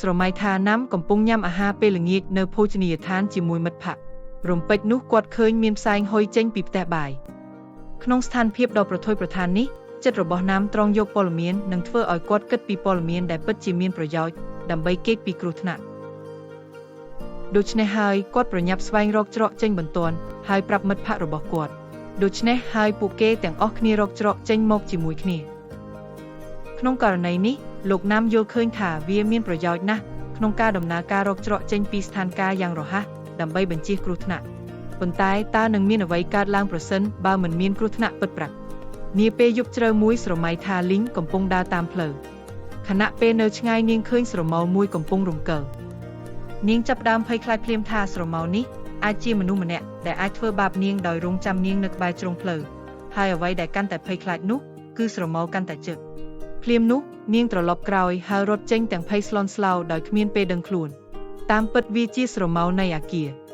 ស្រមៃថាណាំកំពុងញ៉ាំអាហារពេលល្ងាចនៅភោជនីយដ្ឋានជាមួយមិត្តភ័ក្តិរំពេចនោះគាត់ឃើញមានផ្សែងហុយចេញពីផ្ទះបាយក្នុងស្ថានភាពដ៏ប្រថុយប្រថាននេះចិត្តរបស់ណាំត្រង់យកព័ត៌មាននិងធ្វើឲ្យគាត់គិតពីព័ត៌មានដែលពិតជាមានប្រយោជន៍ដើម្បីគេចពីគ្រោះថ្នាក់ដូច្នេះហើយគាត់ប្រញាប់ស្វែងរកច្រកចេញបន្ទាន់ហើយប្រាប់មិត្តភ័ក្តិរបស់គាត់ដូច្នេះហើយពួកគេទាំងអស់គ្នារកច្រកចេញមកជាមួយគ្នាក្នុងករណីនេះលោកណាំយល់ឃើញថាវាមានប្រយោជន៍ណាស់ក្នុងការដំណើរការរកច្រកចេញពីស្ថានភាពយ៉ាងរហ័សដើម្បីបញ្ជៀសគ្រោះថ្នាក់ប៉ុន្តែតើនឹងមានអ្វីកើតឡើងប្រសិនបើមិនមានគ្រោះថ្នាក់ពិតប្រាកដនាពេលយប់ជ្រៅមួយស្រមៃថាលីងកំពុងដើរតាមផ្លូវខណៈពេលនៅឆ្ងាយនាងឃើញស្រមោលមួយកំពុងរំកិលនាងចាប់ផ្ដើមភ័យខ្លាចភ្លាមថាស្រមោលនេះអាចជាមនុស្សម្នាក់ដែលអាចធ្វើបាបនាងដោយរងចាំនាងនៅក្បែរជ្រុងផ្លូវហើយអ្វីដែលកាន់តែភ័យខ្លាចនោះគឺស្រមោលកាន់តែជិតភ្លាមនោះនាងត្រឡប់ក្រោយហើយរត់ចេញទាំងភ័យស្លន់ស្លោដោយគ្មានពេលដឹងខ្លួនតាមពិតវាជាស្រមោលនៃអាគារ។